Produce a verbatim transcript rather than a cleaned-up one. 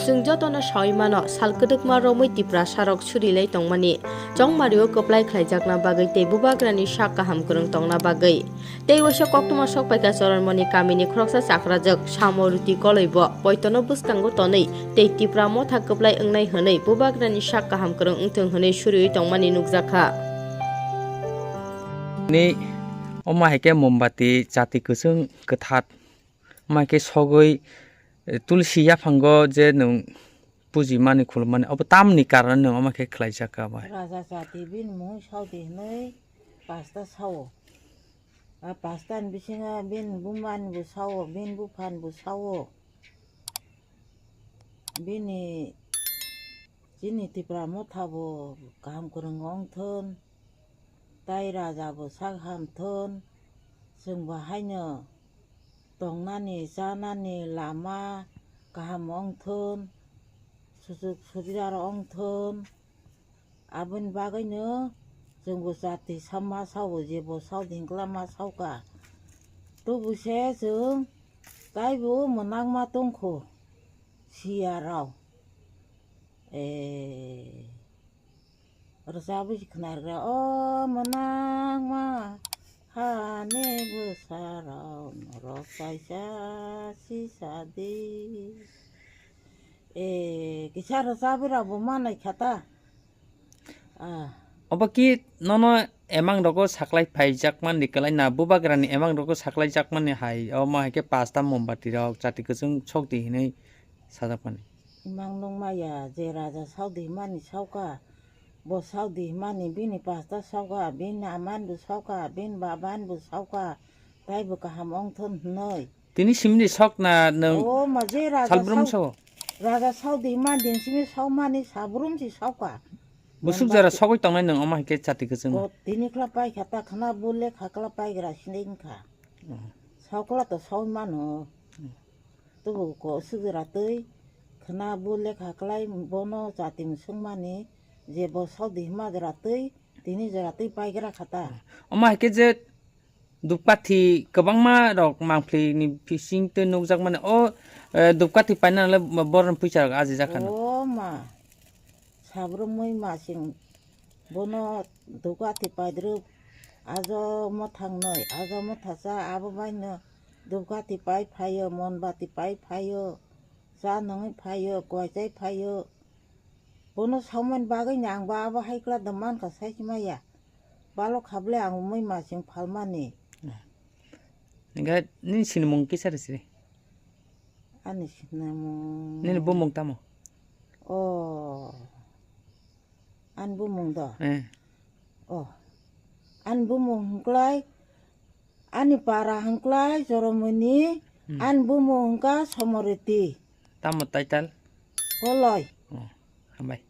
Chwng jotono sawi mano, sal kwdwkma romwi Tiprasarok surilai tongmani, chongmario kwplai khlaijakna bagwi tei bubagrani sak kaham kwrwng tongna bagwi. Tei waisa koktwma sok paikha Choronmoni kamini khoroksa chakrajwk Samo Ruti Koloi bo poitono bwskango tonwi tei Tipra motha kwplai wngnai hwnwi bubagrani sak kaham kwrwng wngthwng hwnwi suriwi tongmani nukjakha. Ni omo hai khe mombati chati kwchwng kwthat. Omo hai khe sogwi, eh, tulsi yaphango je nwng pujimani khulumani, obo tamni karon nwng omo khe khlaijak kha bai? Raja chati bini mung saudi hinwi pasta sao. A pasta ni bisingo bini buma ni bo sao, bini bupha ni bo sao. Bini chini Tipra motha bo kaham kwrwng wng thun, tai raja bo sak ham thun, chwng bo haino tongnani chanani lama kaham wng thun, sujuk sujra wng thun. Aboni bagwino chwng bo chati sama sao, je bo sao dingkla ma sao ka. Tubu se chwng taibo mwnakma tongkho siya rao. Eh, rwchabwi se khwnarwkra, "O mwnakma hani bwsarok norok kaisa sisadi." Eh, kisa rwchabwi rokbo manai kha ta. Ah. Obo ki nono emang rogo saklai phaijak mani kwlai na, bubagrani emang rogo saklai jak mani hai, omo hai khe pasta mombati rok chati kwchwng sok di hinwi sajak mani. Imang nung maya je raja saudi mani sauka, bo saudi mani bini pasta sauka, bini aman bo sauka, bini baban bo sauka, taibo kaham wng thun hwnwi. Tini simni sok na nwng. O ma je raja salbrum sao, sao. Raja saudi man din simi saumani sabrum si sauka. Busuk jara sogwi tongnai nwng omo hai khe chati kwchwng. Ko tini khla pai kha ta khna bule kha kla pai gra sini wng kha. Oh. Saukla to saui mano. Hmm. Tubu ko sujra twi khna bo lekha klai bono chati mwswngmani je bo saudi hima jora twi tini jora twi paigra kha ta. Omo hai khe je dupkathi kwbangma rok mangpli ni bising twi nukjak mani o, eh, dupkathi paina le borok ni puisa rok ajijak kha no. O ma. Sabrumwi masing bono dukati paidrwk ajo mwthang noi, ajo mwthasa abo baino dukati pai phaio, monbati pai phaio, cha nungwi phaio, koichai phaio. Bono saumani bagwino angbo abo hai kwlado mankha saisi maya. Balok khablai ang umui masing phalmani. Hingkhe nini sinimung kisa rw siri? Ani sinimung. Nini bumung tamo? Oh. Ani bumung do? Eh. Oh. Ani bumung hwnkhlai, ani para hwnkhlai Joromoni, hmm, ani bumung hwnkha Somoriti. Tamo title? Koloi. Oh, hambai.